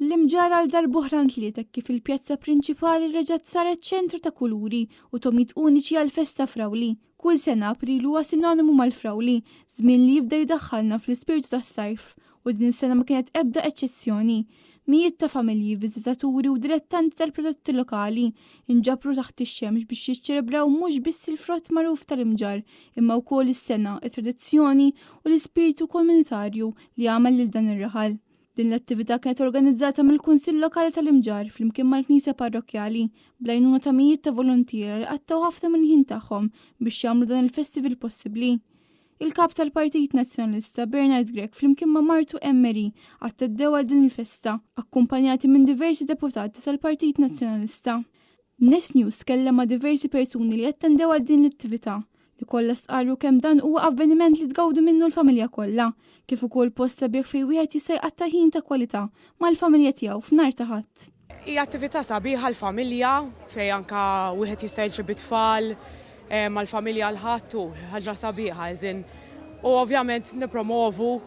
L-Imġarr għal darb'oħra ntliet hekk kif il-pjazza prinċipali reġgħet saret ċentru ta' kuluri u togħmiet uniċi għall-festa Frawli. Kull sena April huwa sinonimu mal-frawli, żmien li jibda jdaħħalna fl-ispirtu tas-sajf, u din is-sena ma kienet ebda eċċezzjoni. Mijiet ta' familji, viżitaturi u dilettanti tal-prodotti lokali inġabru taħt ix-xemx biex jiċċelebraw mhux biss il-frott magħruf tal-Imġarr, imma wkoll is-sena, it-tradizzjoni u l-ispirtu komunitarju li għamel lil dan ir-raħal. Din l-attività kienet organizzata mill-Kunsill Lokali tal-Imġarr flimkien mal-Knisja Parrokkjali bl-għajnuna ta' mijiet ta' voluntiera li qattgħu ħafna mill-ħin tagħhom biex jagħmlu dan il-festival possibbli. Il-Kap tal-Partit Nazzjonalista Bernard Grech flimkien ma' martu Anne Marie attendew għal din il-festa, akkumpanjati minn diversi deputati tal-Partit Nazzjonalista. Net News tkellem ma' diversi persuni li attendew għal din l-attività li kollha stqarru kemm dan huwa avveniment li tgawdu minnu l-familja kollha, kif ukoll post sabiħ fejn wieħed jista' jqatta' ħin ta' kwalità mal-familja tiegħu f'nar ta' Ħadd. Hija attività sabiħa l-familja fejn anka wieħed jista' jiġri bit-tfal mal-familja l-Ħadd u ħaġa sabiħa eżin. U ovvjament nipromovu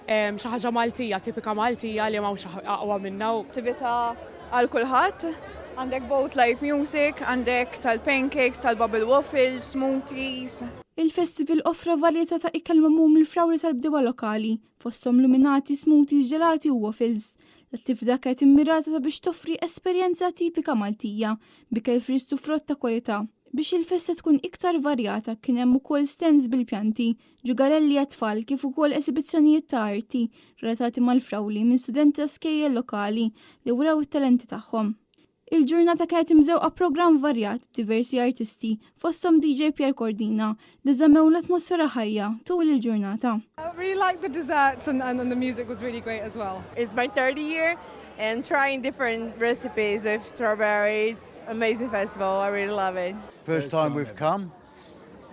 xi ħaġa Maltija, tipika Maltija li m'hawnx aqwa minna. Attività għal kulħadd. Għandek both live music, għandek tal-pancakes, tal-bubble waffles, smoothies. Il-festival offra varjetà ta' ikel magħmul mill-frawli tal-bdiewa lokali, fosthom luminati, smoothies, ġelati u waffles. L-attività kienet immirata sabiex toffri esperjenza tipika Maltija, b'ikel frisk u frott ta' kwalità. Biex il-festa tkun iktar varjata kien hemm ukoll stands bil-pjanti, ġugarelli għat-tfal kif ukoll esibizzjonijiet ta' arti relatati mal-frawli minn studenti ta' skejjel lokali li wrew it-talenti tagħhom. Il-ġurnata kienet imżewqa programm varjat b'diversi artisti fosthom DJ Pierre Cordina li żammew l-atmosfera ħajja tul il-ġurnata. I really like the desserts and the music was really great as well. It's my third year and trying different recipes with strawberries. Amazing festival. I really love it. First time we've come.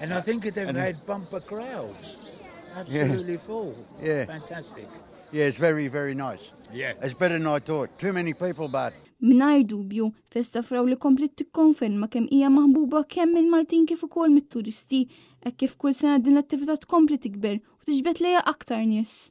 And I think they've had bumper crowds. Absolutely full. Fantastic. Yeah, it's very, very nice. It's better than I thought. Too many people, but Mingħajr dubju, Festa Frawli kompliet tikkonferma kemm hija maħbuba kemm minn Maltin kif ukoll mit-turisti, hekk kif kull sena din l-attività tkompli tikber u tiġbed lejha aktar nies.